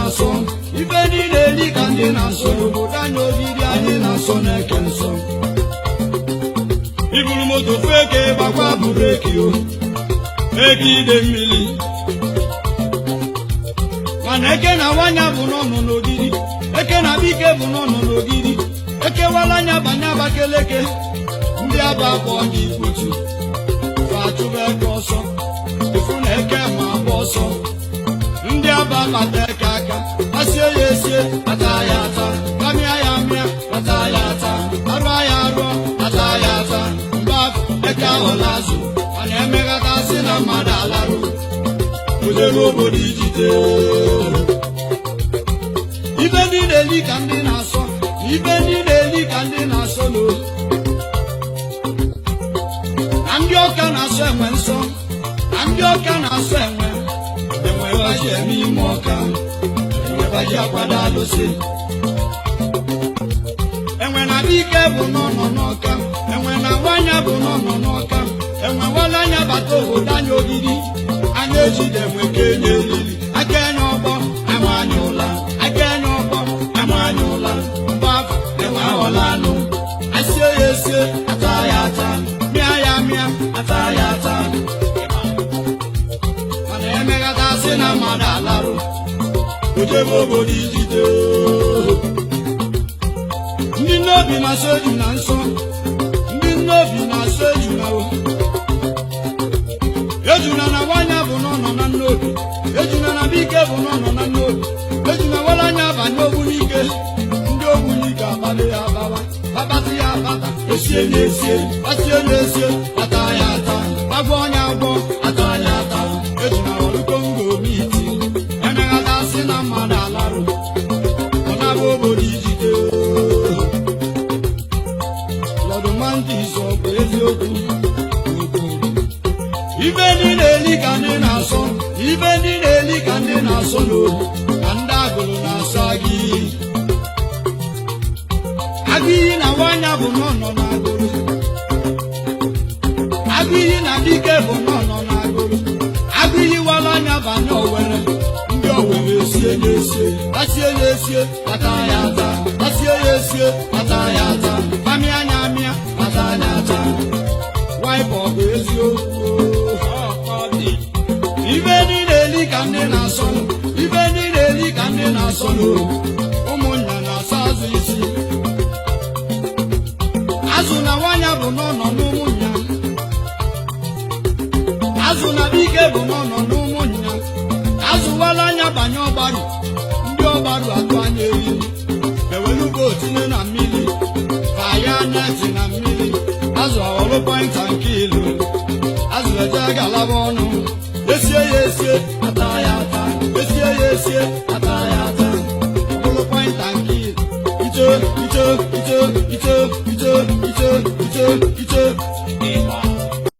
Na-asọ ibe ndị na-eli ka ndị na-asọ n'obodo anyị. Ogidi anyị na-asọ na-eke nsọ. Iburu moto feke, gbakwa brake o, eke ide mmiri. Mana eke na nwanya bụ n'ọnụ n'ogidi, eke na bike bụ n'ọnụ n'ogidi. Ekewala anya banye Abakeleke, ndị aba akpọ ndị ikpotu fa achụba eke ọsọ. Ifu na eke ma agba ọsọ, ndị aba kpata eke aka, asie ya esie, ata ya ata, amịa ya amịa, ata ya ata, arụọ ya arụọ, ata ya ata. Mgbe afọ eke ahụla azụ, mana emeghata sị na mmadụ alarụ ojebe obodo ijite. Ibe ndị na-eli ka ndị na-asọ, ibe ndị na-eli ka ndị na-asọ n'o na ndị ọka na-asọ enwe nsọ, na ndị ọka na-asọ enwe. Enwe baji eme ime ọka, enwe baji akwado alụsị. Enwe na dike bụ n'ọnọ n'ọka, enwe na nwanya bụ n'ọnọ n'ọka. Enwe wala anya bata obodo anyị Ogidi, anya ejide enwe ka enye elili aka enye ọgbọ ama anya ụla, aka enye ọgbọ ama anya ụla. Mgbe afọ enwe aghọla anụ, asie ya esie, ata ya ata, mịa ya mịa, ata ya ata. Mana emeghata sị na mmadụ alarụ ojebe obodo ijide. Ndị nnobi na-asọ eju na nsọ, ndị nnobi na-asọ eju na o ejuna na nwanya bụ n'ọnọ na nnobi, ejuna na bike bụ n'ọnọ na nnobi. Ejuna wala anya banye Ogbunike, ndị Ogbunike abalị ya abawa akpatị ya akpata, esie na esie, asie na esie, ata ya ata, agwọ ọnya agwọ, ata ya ata. Ejuna ọrụ Kongo miti, emeghata sị na mmadụ alarụ, ọ na-abụ obodo ijide. Lọdụ Mantis, ọ bụ eziokwu? Ibe ndị na-eli ka ndị na-asọ, ibe ndị na-eli ka ndị na-asọ n'obu na ndị agụrụ na-asọ agụ iyi. Agụ iyi na nwanya bụ n'ọnọ na agụrụ. Agụ iyi na dike bụ n'ọnọ na agụrụ. Agụ iyi wala anya banye Owere, ndị Owere esie ya esie, asie ya esie, ata ya ata, asie ya esie, ata ya ata, amịa anya amịa, ata ya ata. Waịpụ, ọ bụ eziokwu? Ibe ndị na-eli ka ndị na-asọ, ibe ndị na-eli ka ndị na-asọ n'obu. Ụmụnna na-asọ azụ isi. Azụ na nwanya bụ n'ọnọ n'ụmụnnya, azụ na dike bụ n'ọnọ n'ụmụnnya. Azụ wala anya banye Ọgbaru, ndị Ọgbaru atụ anya eriri, ewelugo tinye na mmiri, faya net na mmiri, azụ ọghọrọ point and kill. Azụ eje galaba ọnụ, esie ya esie, ata ya ata, esie ya esie, ata ya ata, ọ bụrụ point and kill. Ite ite ite ite ite ite ite ite.